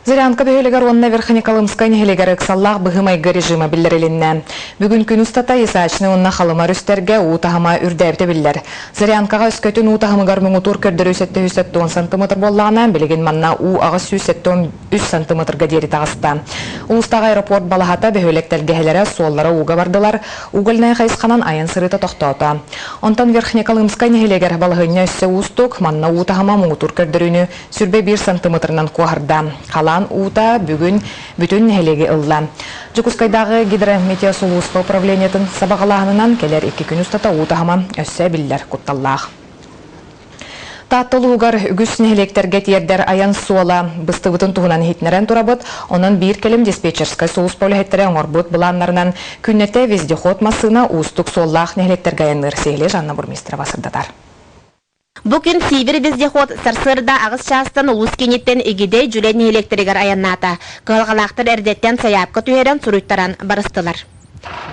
Зырянка бөһүөлэгэр уонна Верхнеколымскай нэһилиэгэр ыксаллаах быһыы-майгы режима биллэрилиннэ. Бүгүн күн устата Ясачный уонна Халыма өрүстэргэ уу таһыма үрдээбитэ биллэр. Зырянкаҕа өскөтүн уу таһымыгар муҥутуур көрдөрүү 770 сантиметр буоллаҕына, билигин манна уу 873 сантиметрга диэри таҕыста. Улуустааҕы аэропорт балаһата, бөһүөлэк тэлгэһэлэрэ, суоллара ууга бардылар, угольнай хайысханан айан сырыыта тохтоото. Онтон Верхнеколымскай нэһилиэгэр балаһыанньа өссө уустук, манна уу таһыма муҥутуур көрдөрүүнү 21 сантиметрынан куоһарда. Халаан уута бүгүн бүтүн нэһилиэги ылла. Дьокуускайдааҕы гидрометеосулууспа управлениетын сабаҕалааһынынан кэлэр икки күн устата уу таһыма өссө биллэр кутталлаах. Таатта улууһугар үгүс нэһилиэктэргэ тиэрдэр айан суола быстыбытын туһунан иһитиннэрэн турабыт. Онон биир кэлим диспетчерскай сулууспа үлэһиттэрэ оҥорбут былааннарынан күннэтэ вездеход массыына уустук суоллаах нэһилиэктэргэ айанныыр сиһилии Жанна Бурмистрова сырдатар. Бу күн Сиибир вездеход сарсыарда аҕыс чаастан улуус кииниттэн Игидэй, Дьүлэй нэһилиэктэригэр айаннаата. Кыһалҕалаахтар эрдэттэн сайаапка түһэрэн суруйтаран барыстылар.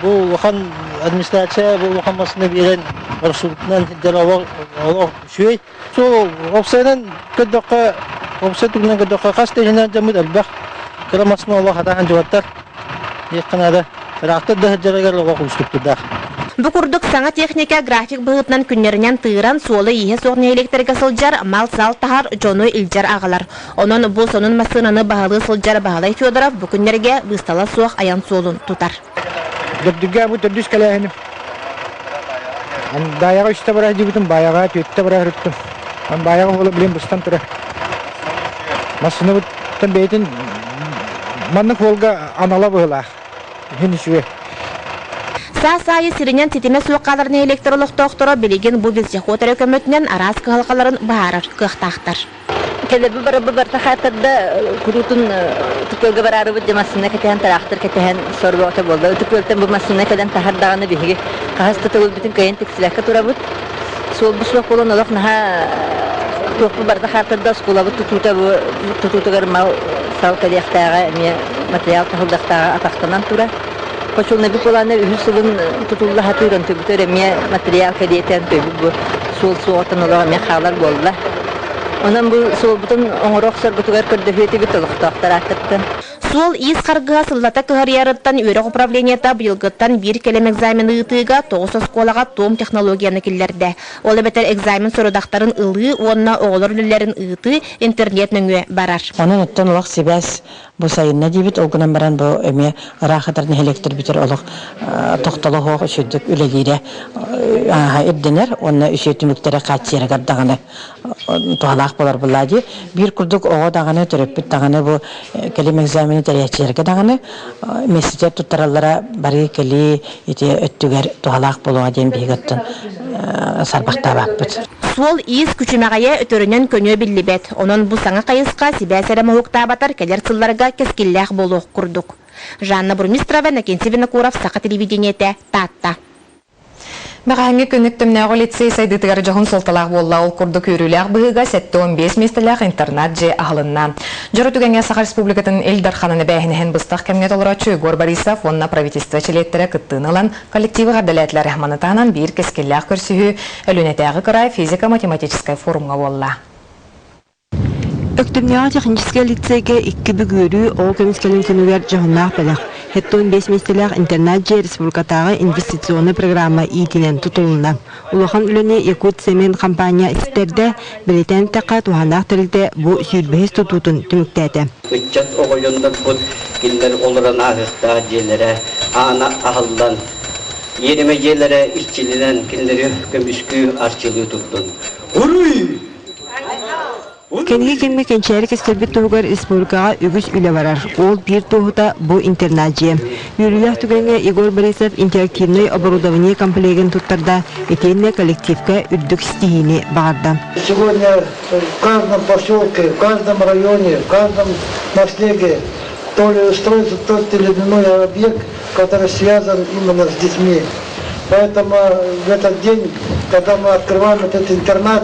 Бу улахан администрация бу улахан массыына биэрэн маршрутунан сылдьар олох олох үчүгэй. Сол уопсайынан көрдөххө, уопсай тугунан көрдөххө хас да иһинэн дьоммут элбэх. Кыра массыына олох хатаан дьыбаттар. Диэххэ наада. Ыраахтар да сылдьарыгар олох уустуктурдаах. Бу курдук саҥа техника график быһыытынан күннэринэн тыыран, суола-ииһэ суох нэһилиэктэргэ сылдьар, мал-сал таһар, дьону илдьэр-аҕалар. Онон бу сонун массыынаны баһылыы сылдьар Баһылай Федоров бу күннэргэ быыстала суох айан суолун тутар. Дөрдүгэ бу төрдүс кэлээһиним. Баайаҕа үстэ бара сылдьыбытым, баайаҕа түөртэ бара сырыттым. Баайаҕа буола билин быстан турар. Массыынабыттан бэйэтин маннык суолга анала быһыылаах. Иһин үчүгэй. Саас аайы сиринэн ситимэ суох хаалар нэһилиэктэр олохтоохторо билигин бу вездеход эрэ көмөтүнэн араас кыһалҕаларын быһаарар кыахтаахтар. Кэлэби барабы барта хааттарда куруутун Ытык-Күөлгэ бараарыбыт дьэ массыына кэтэһэн тыраахтыр кэтэһэн сор бөҕөтө буолла. Ытык-Күөлтэн бу массыына кэлэн таһар даҕаны биһиги хаһыс да төгүлбүтүн кыайан тиксибэккэ турабыт. Суолбут суох буолан олох наһаа туохпут барыта хааттарда оскуолабыт тутуута бу тутуутугар мал-сал кэлиэхтээҕэ эмиэ материал таһыллыахтааҕа атахтанан турар. Хочуолунайбыт буолааннар үһүс сылын тутулла сатыыр онтубутугар эмиэ материал кэлиэтэ онтубут бу суол суоҕуттан олох эмиэ хаалар буолла. Онон бу суолбутун оҥоро охсоргутугар көрдөһүө этибит олохтоохтор ааттартан. Суол-иис харгыһа сыллата кыһарыйарыттан үөрэх управлениета быйылгыттан биир кэлим экзамены ыытыыга тоҕус оскуолаҕа том технологияны киллэрдэ. Ол эбэтэр экзамен сорудахтарын ылыы уонна оҕолор үлэлэрин ыытыы интернет нөҥүө барар. Онон оттон олох сибээс Бу сайынна диибит, ол гынан баран бу эмиэ ыраах ытар нэһилиэктэрбитигэр олох тохтоло суох үчүгдүк үлэлиирэ ирдэнэр уонна үчүгэй түмүктэри хааччыйарыгар даҕаны туһалаах буолар буоллаа дии. Биир курдук оҕо даҕаны, төрөппүт даҕаны бу кэлим экзамены тэрийээччилэргэ даҕаны миэстэтигэр туттараллара барыы-кэлии ити өттүгэр туһалаах буолуоҕа диэн биһиги оттон сарбахтаабаппыт. Суол-иис күчүмэҕэйэ өтөрүнэн көнүө биллибэт, онон бу саҥа хайысха сибээс эрэ моһуоктаабатар кэлэр сылларга кэскиллээх буолуох курдук. Жанна Бурмистрова, Иннокентий Винокуров, Саха телевидениетэ, Таатта. Бэҕэһээҥҥи күн Өктөмнөөҕү лицей сайдыытыгар дьоһун суолталаах буолла. Ол курдук үөрүүлээх быһыыга 75 миэстэлээх интернат-дьиэ аһылынна. Дьоро түгэҥҥэ Саха Республикатын Ил Дарханын эбээһинэһин быстах кэмҥэ толорооччу Егор Борисов уонна правительство чилиэттэрэ кыттыыны ылан коллективы эҕэрдэлээтилэр. Маны таһынан биир кэскиллээх көрсүһүү Өлүөнэтээҕи кыраай физико-математическай форумҥа буолла. Өктөмнөөҕү техническэй лицейгэ икки бүгүөрүү оҕо көмүскэлин күнүгэр дьоһуннаах бэлэх, 75 миэстэлээх интернат-дьиэ республикатааҕы инвестиционнай программа иитинэн тутулунна. Улахан үлэни Якутцемент хампаанньа ситэрдэ, бэлиэтээн эттэххэ, туһааннаах тэрилтэ бу сүүрбэһис тутуутун түмүктээтэ. Ыччат оҕойоннорбут кинилэр олорон ааһыахтаах дьиэлэрэ аана аһыллан, иэримэ дьиэлэрэ иччилэнэн кинилэри көмүскүү арчылыы турдун. Уруй! Кэнники кэмҥэ кэнчээри кэскилбит туһугар республикаҕа үгүс үлэ барар. Ол биир туоһута бу интернат-дьиэ. Үөрүүлээх түгэҥҥэ Егор Борисов интерактивнай оборудование комплегын туттарда итиэннэ коллективка үрдүк ситиһиини баҕарда. Сегодня в каждом поселке, в каждом районе, в каждом наслеге то ли строится тот или иной объект, который связан именно с детьми. Поэтому в этот день, когда мы открываем этот интернат,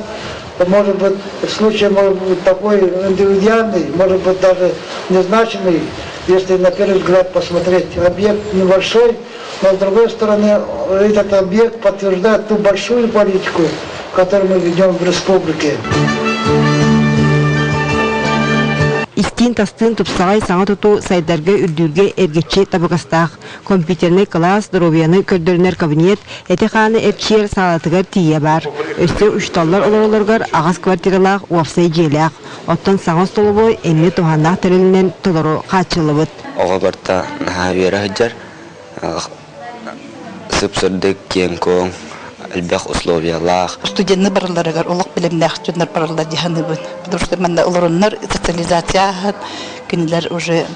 может быть, случай может быть такой индивидуальный, может быть, даже незначимый, если на первый взгляд посмотреть. Объект небольшой, но с другой стороны, этот объект подтверждает ту большую политику, которую мы ведем в республике. Истиин-тастыын тупсаҕай саҥа тутуу сайдарга үрдүүргэ эргиччи табыгастаах. Компьютернай кылаас, доруобуйаны көрдөрүнэр кабинет, эти-хааны эрчийэр саалатыгар тиийэ баар. Өссө учууталлар олороллоругар аҕыс квартиралаах уопсай дьиэлээх. Оттон саҥа остолобуой эмиэ туһааннаах тэрилинэн толору хааччыллыбыт. Оҕо барыта наһаа үөрэ сылдьар, сып-сырдык, киэҥ-куоҥ, элбэх условиялаах. Студеннар баралларыгар олох билимнээх дьоннор бараллар дии саныыбын. Потому что манна олороннор социализация ааһан, кинилэр уже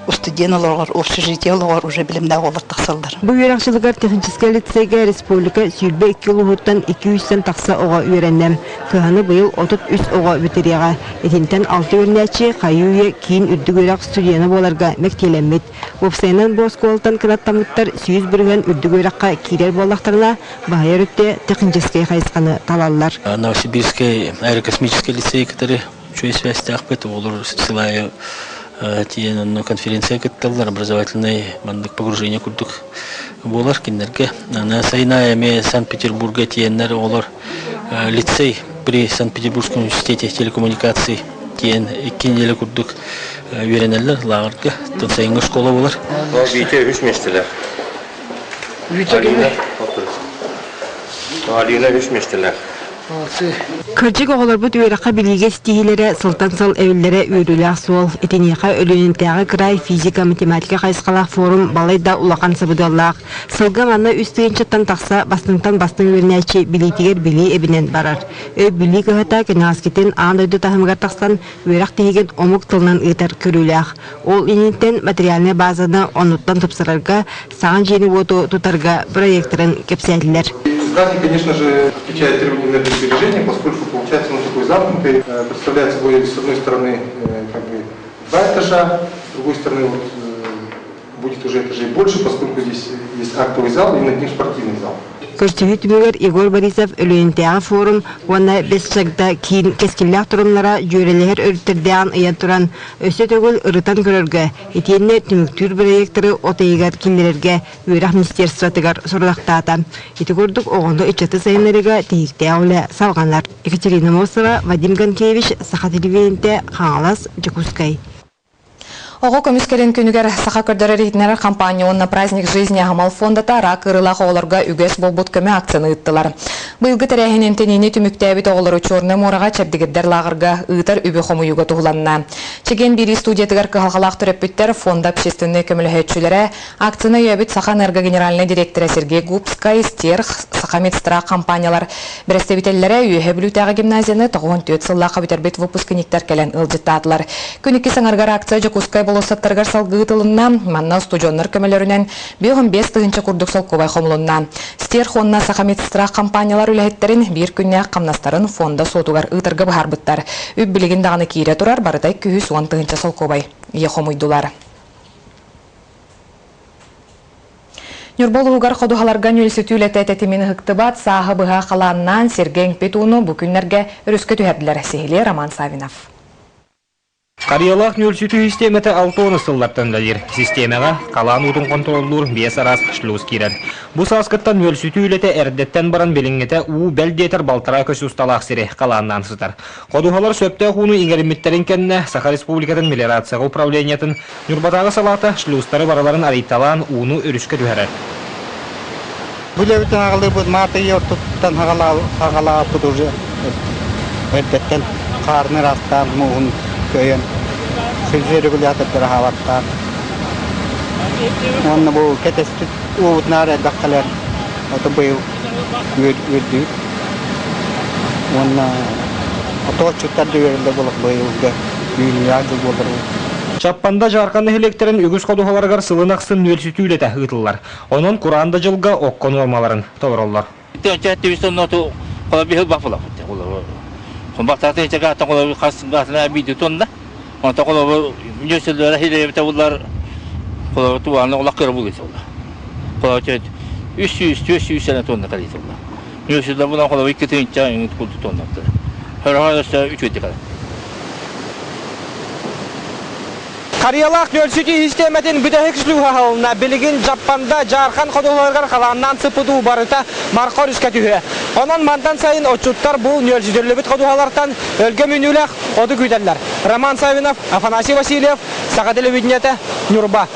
студент олоҕор, общежитие олоҕор уже билимнээх оҕолор тахсаллар. Бу үөрэх дьылыгар техническэй лицейгэ республика 22 улууһуттан 200-тэн тахса оҕо үөрэннэ. Кыһаны быйыл 33 оҕо бүтэриэҕэ. Итинтэн 6 үөрэнээччи хайыы-үйэ киин үрдүк үөрэх студена буоларга мэктиэлэммит. Уопсайынан бу оскуолаттан кынаттаммыттар 100% үрдүк үөрэххэ киирэр буоллахтарына, баһыйар өттө техническэй хайысханы талаллар. Новосибирскай аэрокосмическай лицей кытары үчүгэй связьтаахпыт. Оҕолор сылайы тиийэн онно конференция кытталлар, образовательный маннык погружение курдук буолар кинилэргэ. Аны сайын эмиэ Санкт-Петербурга тиийэннэр оҕолор лицей при Санкт-Петербургском университете телекоммуникаций диэн икки неделя курдук үөрэнэллэр лааҕырга. Сайыҥҥы школа буолар. Витя үс миэстэлээх. Алина, Алина үс миэстэлээх. Кырдьык оҕолорбут үөрэххэ-билиигэ ситиһиилэрэ сылтан сыл эбиллэрэ үөрүүлээх суол. Итиниэхэ Өлүөнэтээҕи кыраай физика-математика хайысхалаах форум балайда улахан сабыдыаллаах. Сылга манна үс тыһыынчаттан тахса бастыҥтан бастыҥ үөрэнээччи билиитигэр билии эбинэн барар. Өй-билии кыһата кэнэҕэскитин аан дойду таһымыгар тахсан үөрэх тиһигин омук тылынан ыытар көрүүлээх. Ол инниттэн материальнай базаны оннуттан тупсарарга, саҥа дьиэни-уоту тутарга проектарын кэпсээтилэр. Здание, конечно же, отвечает требованиям энергосбережения, поскольку получается он такой замкнутый, представляет собой, с одной стороны, как бы два этажа, с другой стороны, вот, будет уже этажей больше, поскольку здесь есть актовый зал и над ним спортивный зал. Көрсүһүү түмүгэр Егор Борисов Өлүөнэтээҕи форум уонна Бэс Чагда киин кэскиллээх торумнара дьүөрэлэһэр өрүттэрдээҕин ыйан туран, өссө төгүл ырытан көрөргө, итиэннэ түмүктүүр бырайыактары от ыйыгар киллэрэргэ үөрэх министерствотыгар сорудахтаата. Ити курдук оҕону ыччаты сайыннарыыга тиһиктээх үлэ салҕанар. Екатерина Мосова, Вадим Ганкевич, Саха телевидениетэ, Хаҥалас, Дьокуускай. Оҕо көмүскэлин күнүгэр саха көрдөрөр иһитиннэрэр хампаанньа уонна Праздник жизни аһымал фондата рак ыарыылаах оҕолорго үгэс буолбут көмө акцияны ыыттылар. Быйылгы тэрээһин эмтэниини түмүктээбит оҕолору Чернай муораҕа чэбдигирдэр лааҕырга ыытар үбү хомуйууга туһуланна. Чэгиэн биэрии студиятыгар кыһалҕалаах төрөппүттэр фонда общественнай көмөлөһөөччүлэрэ акцияны өйөөбүт Саха Энерго генеральнай директора Сергей Губскай, Стерх, Саха Медстрах компаниялар Бэрэстэбиитэллэрэ Үөһээ Бүлүүтээҕи гимназияны 94 сыллаахха бүтэрбит выпускниктар кэлэн ыалдьыттаатылар. Күн иккис аҥарыгар акция Дьокуускай болуоссаттарыгар салгыы ыытылынна. Манна устудьуоннар көмөлөрүнэн 55 тыһыынча курдук солкуобай хомулунна. Стерх уонна Сахамедстрах компаниялар үлэһиттэрин биир күннээх хамнастарын фонда суотугар ыытарга быһаарбыттар. Үп билигин даҕаны киирэ турар, барыта 210 тыһыынча солкуобай ийэ хомуйдулар. Ньурба улууһугар ходуһаларга нүөлсүтүү үлэтэ тэтимин ыһыктыбат, сааһы быһа халааннаан сиргэ иҥпит ууну бу күннэргэ өрүскэ түһэрдилэр. Сиһилиэ Роман Савинов. Харыйалаах нүөлсүтүү систиэмэтэ 60 сыллартан үлэлиир. Систиэмэҕэ халаан уутун хонтуруоллуур биэс араас шлюз киирэр. Бу сааскыттан нүөлсүтүү үлэтэ эрдэттэн баран билиҥҥитэ уу бэл диэтэр балтараа көс усталаах сири халааннаан сытар. Ходуһалар сөптөөх ууну иҥэриммиттэрин кэннэ Саха Республикатын мелиорацияҕа управлениетын Ньурбатааҕы салаата шлюзтары барыларын арыйталаан ууну өрүскэ түһэрэр. Бу үлэбитин аҕалыыбыт маат ыйы ортотуттан хаҕалаабыт уже эрдэттэн хаарны ыраастаан мууһун көйөн регулятордары аһаабаттаан уонна бу кэтэспит уубут наар элбэх кэлэр ото быйыл үөрдүбүт уонна отооччуттар да үөрэллэр буолуох быйылга үүнүүлээх дьыл буолар Чаппанда Дьаархан нэһилиэктэрин үгүс ходуһаларыгар сылын ахсын нүөлсүтүү үлэтэ ыытыллар. Онон кураан да дьылга окко нуормаларын толороллор. Харыйалаах нүөлсүтүү систиэмэтин бүтэһик шлюһа аһылынна. Билигин Дьаппанда, Дьаархан ходуһаларыгар халааннаан сыппыт уу барыта Марха өрүскэ түһүө. Онон мантан сайын отчуттар бу нүөлсүтүллүбүт ходуһалартан өлгөм үүнүүлээх оту күүтэллэр. Роман Саввинов, Афанасий Васильев, Саха телевидениетэ, Ньурба.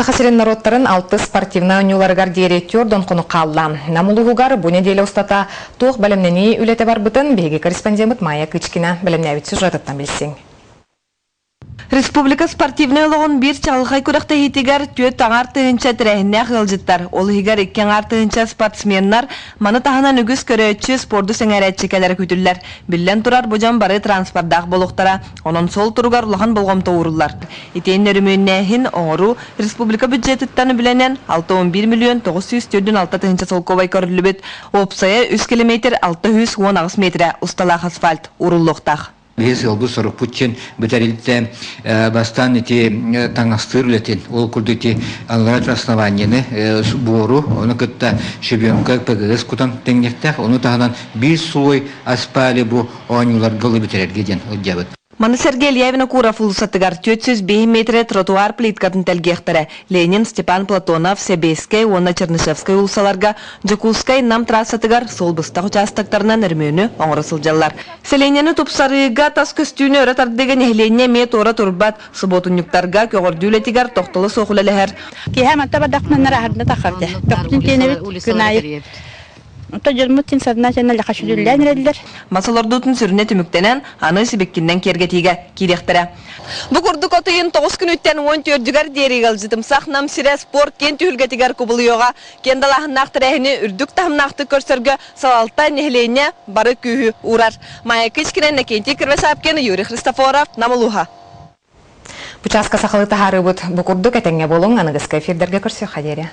Саха сирин норуоттарын алтыс спортивнай оонньууларыгар диэри түөрт хонук хаалла. Нам улууһугар бу нэдиэлэ устата туох бэлэмнэнии үлэтэ барбытын биһиги корреспондеммыт Майя Кычкина бэлэмнээбит сюжетыттан билсиҥ. Республика спортивнай олоҕун биир чаҕылхай күрэхтэһиитигэр 4,5 тыһыынча тэрээһиннээх ыалдьыттар, ол иһигэр 2,5 тыһыынча спортсменнар, маны таһынан үгүс көрөөччү, спорду сэҥээрээччи кэлэрэ күүтүллэр. Биллэн турар, бу дьон бары транспордаах буолуохтара, онон суол туругар улахан болҕомто ууруллар. Итиэннэ өрөмүөннээһин, оҥоруу республика бюджетыттан үбүлэнэн 61 миллион 946 тыһыынча солкуобай көрүллүбүт, уопсайа 3 километр 618 метрэ усталаах асфальт ууруллуохтаах. Биһи сыалбыт-сорукпут диэн бу тэрилтэ бастаан ити таҥастыыр үлэтин, ол курдук ити аллараа основаниены, буору, ону кытта щебенка, ПГС кутан тэҥниэхтээх, ону таһынан биир слой аспали бу оонньууларга ылы бүтэрэргэ диэн ылдьабыт. Маны сэргэ Илья Винокуров уулуссатыгар 405 метрэ тротуар плиткатын тэлгиэхтэрэ. Ленин, Степан Платонов, Сэбиэскэй уонна Чернышевскай уулуссаларга Дьокуускай Нам трассатыгар суол быстах учаастактарынан өрөмүөнү оҥоро сылдьаллар. Сэлиэнньэни тупсарыыга, тас көстүүнү өрө тардыыга нэһилиэнньэ эмиэ туора турбат, субуотунньуктарга, көҕөрдүү үлэтигэр тохтоло суох үлэлэһэр. Киэһэ манта бардахпына аһарда таххарда. Тохтун тиэнэбит күн аайы. Онтон дьонмут син сознательно лэхэ эрэллэр. Мас олордуутун сүрүнэ түмүктэнэн, аны сибиккиннэн киэргэтиигэ киириэхтэрэ. Бу курдук от ыйын 9 күнүттэн 14-үгэр диэри ыалдьытымсах Нам сирэ спорт киэн түһүлгэтигэр кубулуйуоҕа. Киэн далааһыннаах тэрээһини үрдүк таһымнаахтык көрсөргө салалта нэһилиэнньэ бары күүһү уурар. Майя Кычкина, Иннокентий Кривошапкин, Юрий Христофоров, Нам улууһа. Бу чааска сахалыы таһаарыыбыт бу курдук этэҥҥэ буолуҥ, аныгыскы эфирдэргэ көрсүөххэ диэри.